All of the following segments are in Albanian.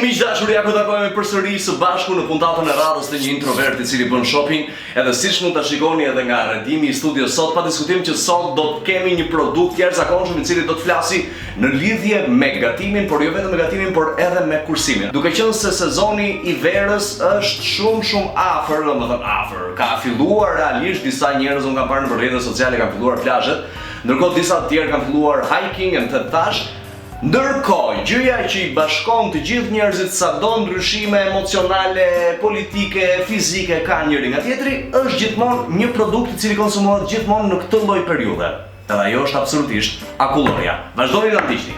miq të dashur, ja ku takohemi përsëri së bashku në puntatën e radhës të një introvert i cili bën shopping, edhe siç mund ta shikoni edhe nga arredimi i studios sot, pa diskutim që sot do të kemi një produkt jashtëzakonshëm i cili do të flasi në lidhje me gatimin, por jo vetëm me gatimin, por edhe me kursimin. Duke qenë se sezoni i verës është shumë shumë afër, domethënë afër, ka filluar realisht disa njerëz unë kam parë nëpër rrjetet sociale kanë filluar plazhet, ndërkohë disa të tjerë kanë filluar hiking e të thash, Ndërkohë, gjëja që i bashkon të gjithë njerëzit sado ndryshime emocionale, politike, fizike ka njëri nga tjetri, është gjithmonë një produkt i cili konsumohet gjithmonë në këtë lloj periudhe. Edhe ajo është absolutisht akullorja. Vazhdoni ta ndiqni.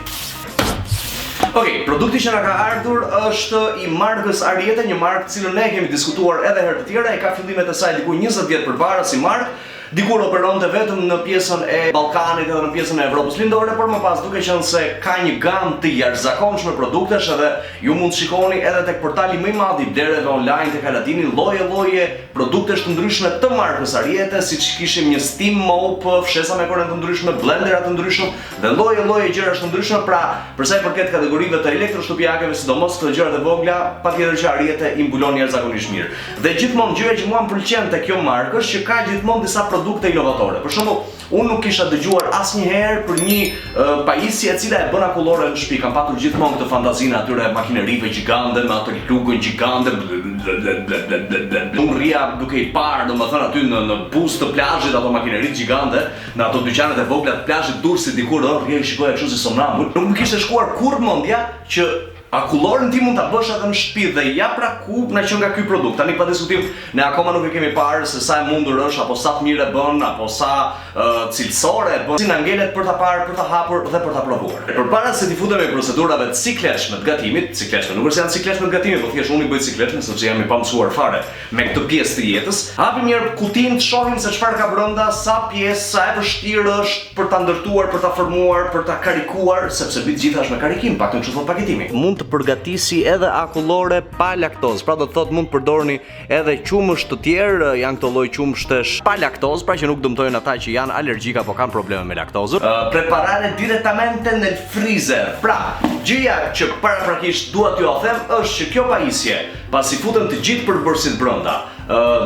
Ok, produkti që na ka ardhur është i markës Ariete, një markë të cilën ne e kemi diskutuar edhe herë të tjera, i ka fillimet e saj diku 20 vjet përpara si markë, dikur operonte vetëm në pjesën e Ballkanit edhe në pjesën e Evropës Lindore, por më pas duke qenë se ka një gamë të jashtëzakonshme produktesh edhe ju mund të shikoni edhe tek portali më i madh i blerjeve online tek Aladini lloje lloje Produktesh të ndryshme të markës Ariete, siç kishim një steam mop, fshesa me korrent të ndryshme, blendera të ndryshëm dhe lloje lloje gjërash të ndryshme, pra për sa i përket kategorive të elektroshtëpiakeve, sidomos këto gjërat e vogla, patjetër që Ariete i mbulon jashtëzakonisht mirë. Dhe gjithmonë gjëja që mua më pëlqen te kjo markë është që ka gjithmonë disa produkte inovatore. Për shembull, Unë nuk kisha dëgjuar asnjëherë për një pajisje e cila e bën akulloren në shtëpi. Kam patur gjithmonë këtë fantazinë e atyre makinerive gjigande me atë lugën gjigande Unë rrija duke i parë, domethënë aty në në buzë të plazhit ato makineritë gjigande, në ato dyqanet e vogla të plazhit Durrësit dikur, ë, rrija i shikoja kështu si somnambul. Nuk më kishte shkuar kurrë mendja që Akulloren ti mund ta bësh edhe në shtëpi dhe ja pra ku na qenka ky produkt. Tani pa diskutim ne akoma nuk e kemi parë se sa e mundur është apo sa të mirë e bën apo sa cilësore e bën. Si na ngelet për ta parë, për ta hapur dhe për ta provuar. Përpara se t'i futemi procedurave të sikletshme të gatimit, sikletshme nuk është se janë të sikletshme të gatimit, po thjesht unë i bëj të sikletshme sepse jam i pamësuar fare me këtë pjesë të jetës. Hapim një herë kutinë të shohim se çfarë ka brenda, sa pjesë, sa e vështirë është për ta ndërtuar, për ta formuar, për ta karikuar, sepse mbi të gjitha është me karikim, paktën kështu thotë paketimi. Mund të përgatisi edhe akullore pa laktozë, pra do të thotë mund të përdorni edhe qumësht të tjerë, janë këto lloj qumështesh pa laktozë, pra që nuk dëmtojnë ata që janë alergjikë apo kanë probleme me laktozën. Preparare direttamente nel freezer. Pra, gjëja që paraprakisht dua t'jua them është që kjo pajisje Pasi futen të gjithë përbërësit brenda,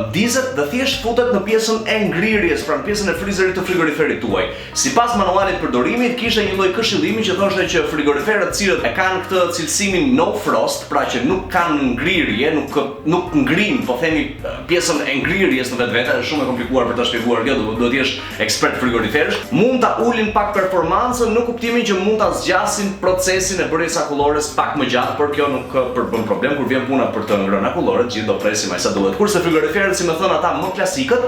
ndizet dhe thjesht futet në pjesën e ngrirjes, pra në pjesën e frizerit të frigoriferit tuaj. Sipas manualit të përdorimit, kishte një lloj këshillimi që thoshte që frigoriferët të cilët e kanë këtë cilësimin no frost, pra që nuk kanë ngrirje, nuk nuk ngrijnë, po themi pjesën e ngrirjes në vetvete, është shumë e komplikuar për ta shpjeguar kjo, duhet të jesh ekspert frigoriferësh, mund ta ulin pak performancën në kuptimin që mund ta zgjasin procesin e bërjes së akullores pak më gjatë, por kjo nuk përbën problem kur vjen puna për të ngrënë akullore, të gjithë do presim aq sa duhet. Kurse frigoriferët, si me thënë ata më klasikët,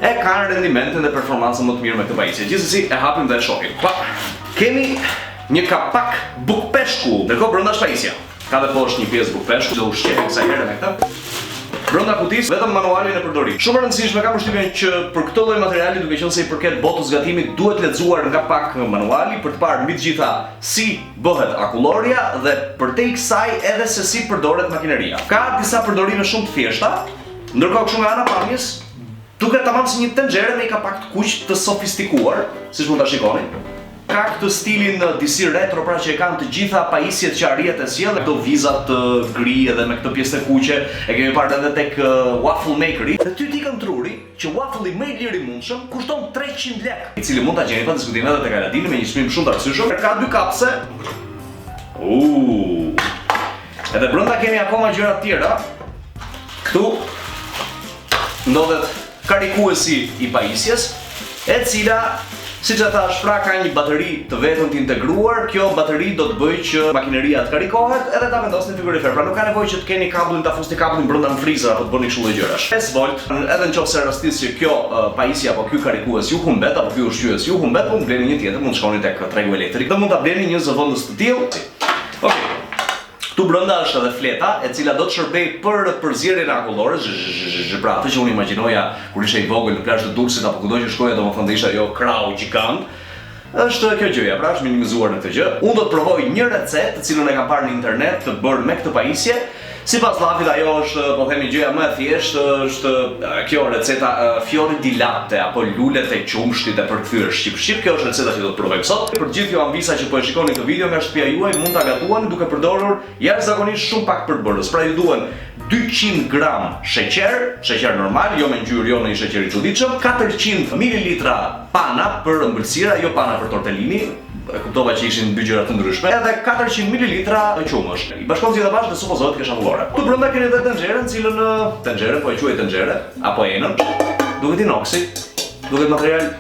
e kanë rendimentin dhe performancën më të mirë me këtë pajisje. Gjithsesi e hapim dhe e shohim. Pa, kemi një kapak bukëpeshku, ndërkohë brenda është pajisja. Ka dhe poshtë një pjesë bukëpeshku, do ushqehem kësaj here me këtë. Brenda kutisë vetëm manualin e përdorimit. Shumë e rëndësishme kam përshtypjen që për këtë lloj materiali, duke qenë se i përket botës gatimit, duhet lexuar nga pak manuali për të parë mbi të gjitha si bëhet akullorja dhe përtej kësaj edhe se si përdoret makineria. Ka disa përdorime shumë të thjeshta, ndërkohë kështu nga ana pamjes Duket tamam si një tenxhere me një kapak të kuq të sofistikuar, siç mund ta shikoni. Ka këtë stilin disi retro pra që e kanë të gjitha pajisjet që Ariete sjell, këto vizat gri edhe me këtë pjesë të kuqe, e kemi parë edhe tek waffle makeri. Dhe ty të ikën truri që waffle-i më i lirë i mundshëm kushton 300 lekë, i cili mund ta gjeni pa diskutim edhe tek Aladini me një çmim shumë të arsyeshëm. Ka dy kapëse. Uuuu. Edhe brenda kemi akoma gjëra të tjera. Këtu ndodhet karikuesi i pajisjes, e cila, siç e thashë, pra ka një bateri të vetën të integruar, kjo bateri do të bëjë që makineria të karikohet edhe ta vendosni në frigorifer. Pra nuk ka nevojë që të keni kabllin, ta fusni kabllin brenda në frizer apo të bëni kështu lloj gjërash. 5 volt, edhe në qoftë se rastis që kjo pajisje apo ky karikues ju humbet apo ky ushqyes ju humbet, mund të bleni një tjetër, mund të shkoni tek tregu elektrik dhe mund ta bleni një zëvendës të tillë. Okej. Këtu brenda është edhe fleta, e cila do të shërbejë për përzierjen e akullores, zhzhzhzh, pra atë që unë imagjinoja kur isha i vogël në plazh të Durrësit apo kudo që shkoja, domethënë dhe ishte ajo krahu gjigant. Është kjo gjëja, pra është minimizuar në këtë gjë. Unë do të provoj një recetë, të cilën e kam parë në internet të bërë me këtë pajisje. Sipas llafit ajo është, po themi gjëja më e thjeshtë është kjo receta fiori di latte apo lulet e qumështit e përkthyer shqip shqip. Kjo është receta që do të provojmë sot. Për të gjithë ju amvisa që po e shikoni këtë video nga shtëpia juaj, mund ta gatuani duke përdorur jashtëzakonisht shumë pak përbërës. Pra ju duhen 200 gram sheqer, sheqer normal, jo me ngjyrë, jo ndonjë sheqer i çuditshëm, 400 mililitra pana për ëmbëlsira, jo pana për tortellini, e kuptova që ishin dy gjëra të ndryshme, edhe 400 mililitra qumësht. I bashkon të gjitha bashkë dhe supozohet të kesh akullore. Këtu brenda keni edhe tenxheren, cilën tenxhere, po e quaj tenxhere, apo enën. Duket inoksi, duket material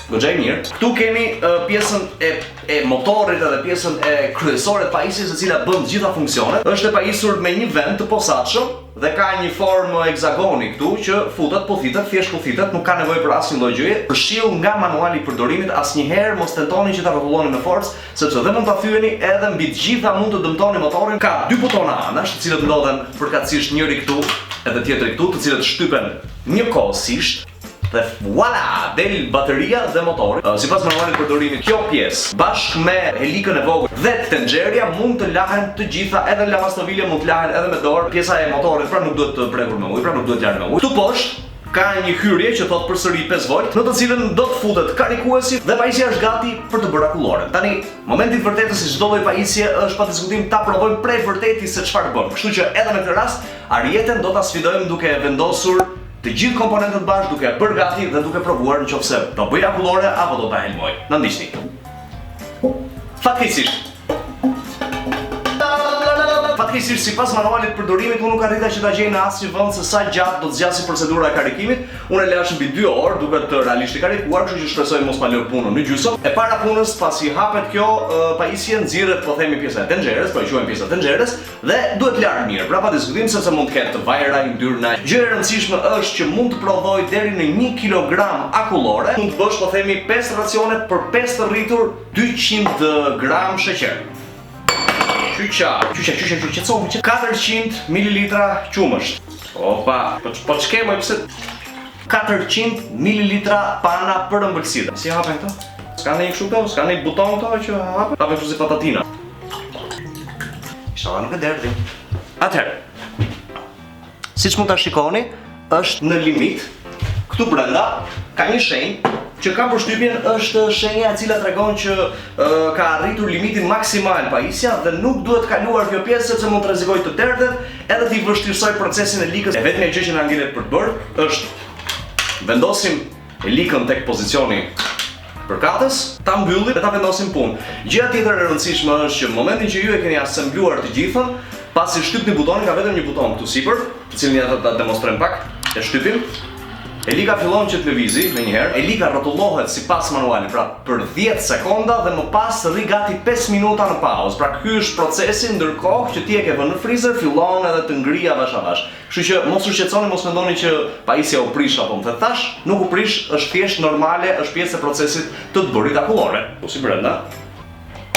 goxha i mirë. Këtu kemi uh, pjesën e e motorit edhe pjesën e kryesore të pajisjes e cila bën të gjitha funksionet. Është e pajisur me një vend të posaçëm dhe ka një formë heksagoni këtu që futet, puthitet, thjesht puthitet, nuk ka nevojë për asnjë lloj gjëje. Këshillë nga manuali i përdorimit, asnjëherë mos tentoni që ta rrotulloni me forcë, sepse dhe mund ta thyeni edhe mbi të gjitha mund të dëmtoni motorin. Ka dy butona anash, të cilët ndodhen përkatësisht njëri këtu edhe tjetri këtu, të cilët shtypen njëkohësisht. Dhe voila, del bateria dhe motori. Sipas manualit të përdorimit, kjo pjesë bashkë me helikën e vogël dhe tenxherja mund të lahen të gjitha, edhe në lavastovilje mund të lahen edhe me dorë. Pjesa e motorit pra nuk duhet të prekur me ujë, pra nuk duhet larë me ujë. Këtu poshtë ka një hyrje që thotë përsëri 5 volt, në të cilën do të futet karikuesi dhe pajisja është gati për të bërë akulloren. Tani, momenti i vërtetës i çdo lloj pajisje është pa diskutim ta provojmë prej vërteti se çfarë bën. Kështu që edhe në këtë rast, Arieten do ta sfidojmë duke e vendosur Të gjithë komponentët bashkë duke e bërë gati dhe duke provuar në qoftë se do bëjë akullore apo do ta helmojë. Na ndiqni. Fatkeqësisht. Fatkeqësisht sipas manualit të përdorimit unë nuk arrita që ta gjej në asnjë vend se sa gjatë do të zgjasë procedura e karikimit. Unë e lashë mbi 2 orë, duket realisht i karikuar, kështu që shpresoj mos ma lë punën në gjysmë. E para punës pasi hapet kjo pajisje nxirret po themi pjesa e tenxheres, po e quajmë pjesa e tenxheres, Dhe duhet larë mirë, pra pa diskutim sepse mund të ketë vajra, yndyrna. Gjë e rëndësishme është që mund të prodhojë deri në 1 kilogram akullore. Mund të bësh po themi 5 racione për 5 të rritur 200 gram sheqer. Qyqa, qyqa, qyqa, qyqa, qetësohu, 400 mililitra qumësht. Opa, po po ç'ke moj pse 400 mililitra pana për ëmbëlsirë. Si hapen këto? S'ka ndonjë kështu këto? S'ka ndonjë buton këto që hapen? Hapen kështu si patatina. Ishalla nuk e derdhim. Atëherë, siç mund ta shikoni, është në limit. Këtu brenda ka një shenjë që kam përshtypjen është shenja e cila tregon që e, ka arritur limitin maksimal pajisja dhe nuk duhet kaluar kjo pjesë sepse mund të rrezikojë të derdhet edhe t'i vështirësojë procesin e likës. E vetmja gjë që na ngelet për të bërë është vendosim Helikën tek pozicioni përkatës, ta mbyllim dhe ta vendosim punë. Gjëja tjetër e rëndësishme është që në momentin që ju e keni asembluar të gjithën, pasi shtypni butonin, ka vetëm një buton këtu sipër, të cilin ja ta demonstrojmë pak, e shtypim. Helika fillon që të lëvizi menjëherë. Helika rrotullohet sipas manualit, pra për 10 sekonda dhe më pas rri gati 5 minuta në pauzë. Pra ky është procesi ndërkohë që ti e ke vënë në frizer, fillon edhe të ngrijë avash avash. Kështu që mos u shqetësoni, mos mendoni që pajisja u prish apo më the thash, nuk u prish, është thjesht normale, është pjesë e procesit të të bërit akullore. Po si brenda,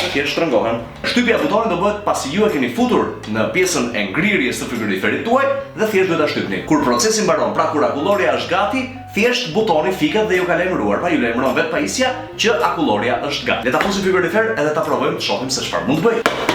dhe thjesht shtrëngohen. Shtypja e butonit do bëhet pasi ju e keni futur në pjesën e ngrirjes të frigoriferit tuaj dhe thjesht duhet ta shtypni. Kur procesi mbaron, pra kur akullorja është gati, thjesht butoni fiket dhe ju ka lajmëruar, pra ju lajmëron vetë pajisja që akullorja është gati. Le ta fusim frigorifer edhe ta provojmë të shohim se çfarë mund të bëjë.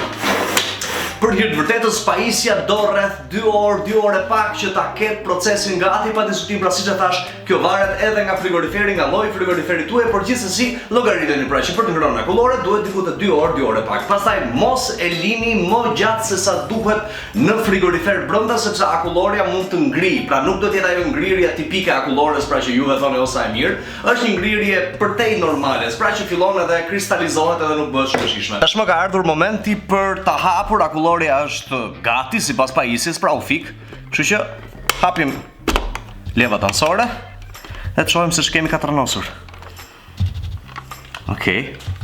Për hir të vërtetës, pajisja do rreth 2 orë, 2 orë e pak që ta ketë procesin gati, pa diskutim, pra siç e thash, kjo varet edhe nga frigoriferi, nga lloji i frigoriferit tuaj, por gjithsesi llogariteni pra që për të ngrënë akullore duhet diku te 2 orë, 2 orë e pak. Pastaj mos e lini më gjatë se sa duhet në frigorifer brenda sepse akullorja mund të ngrijë. Pra nuk do të jetë ajo ngrirja tipike e akullores, pra që juve thoni o sa e mirë, Është një ngrirje përtej normales, pra që fillon edhe kristalizohet edhe nuk bëhet shumë e shijshme. Tashmë ka ardhur momenti për ta hapur, akullorja është gati sipas pajisjes, pra u fik. Kështu që hapim levat anësore dhe të shohim se ç'kemi katranosur. Okej. Okay.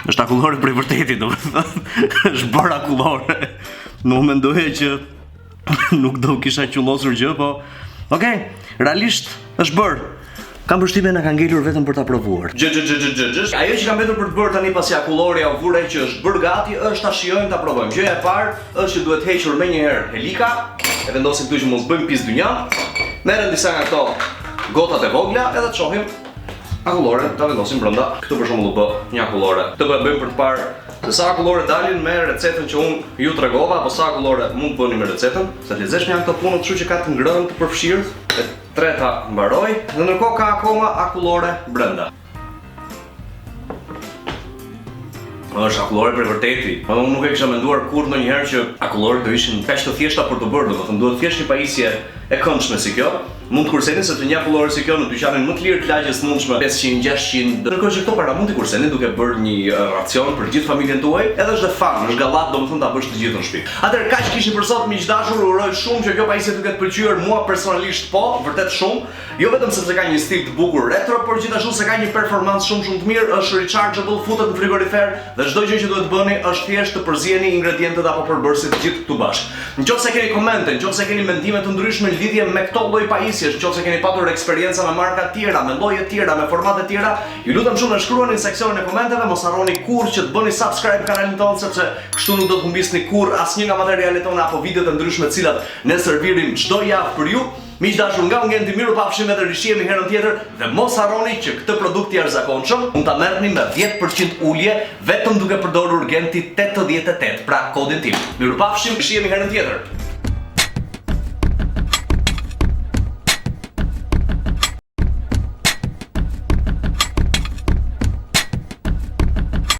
Është akullore prej vërteti, domethënë. Është bërë akullore. Nuk mendoja që nuk do kisha qullosur gjë, po Okej, okay, realisht është bërë. Kam përshtypjen na ka ngelur vetëm për ta provuar. Gjë gjë gjë gjë gjë gjë. Ajo që ka mbetur për të bërë tani pasi akullorja u vu re që është bërë gati është ta shijojmë ta provojmë. Gjëja e parë është që duhet hequr menjëherë helika. E vendosim këtu që mos bëjmë pis dynja. Merren disa nga këto gotat e vogla edhe të shohim akulloren, ta vendosim brenda. Këtu për shembull u bë një akullore. Këtë po e bëjmë për të parë. se sa akullore dalin me recetën që unë ju tregova apo sa akullore mund të bëni me recetën. Sa të lezetshme janë këto punët, kështu që ka të ngrënë të përfshirë. E treta mbaroi, dhe ndërkohë ka akoma akullore brenda. Është akullore për vërteti. Po unë nuk e kisha menduar kurrë ndonjëherë që akulloret do ishin kaq të thjeshta për të bërë, domethënë duhet thjesht një pajisje e këndshme si kjo. Mund të kurseni sepse një akullore si kjo në dyqanin më të lirë të lagjes mundshme 500, 600, ndërkohë që këto para mund t'i kurseni duke bërë një racion për gjithë familjen tuaj, edhe është dhe fun, është gallat domethënë ta bësh të gjithë në shtëpi. Atëherë kaq kishim për sot miq dashur, uroj shumë që kjo pajisje t'ju ketë pëlqyer, mua personalisht po, vërtet shumë. Jo vetëm sepse ka një stil të bukur retro, por gjithashtu se ka një performancë shumë shumë të mirë, është rechargeable, futet në frigorifer dhe çdo gjë që duhet të bëni është thjesht të përzieni ingredientet apo përbërësit të gjithë këtu bashkë. Në qoftë se keni komente, në qoftë se keni mendime të ndryshme në lidhje me këto lloj pajisjesh, në qoftë se keni patur eksperienca me marka të tjera, me lloje të tjera, me formate të tjera, ju lutem shumë na shkruani në seksionin e komenteve, mos harroni kurrë që të bëni subscribe kanalin tonë sepse kështu nuk do të humbisni kurrë asnjë nga materialet tona apo videot e ndryshme të cilat ne servirim çdo javë për ju. Miq dashur nga unë Genti mirupafshim edhe rishihemi herën tjetër dhe mos harroni që këtë produkt të jashtëzakonshëm mund ta merrni me 10% ulje vetëm duke përdorur Genti 88, pra kodin tim. Mirupafshim, rishihemi herën tjetër.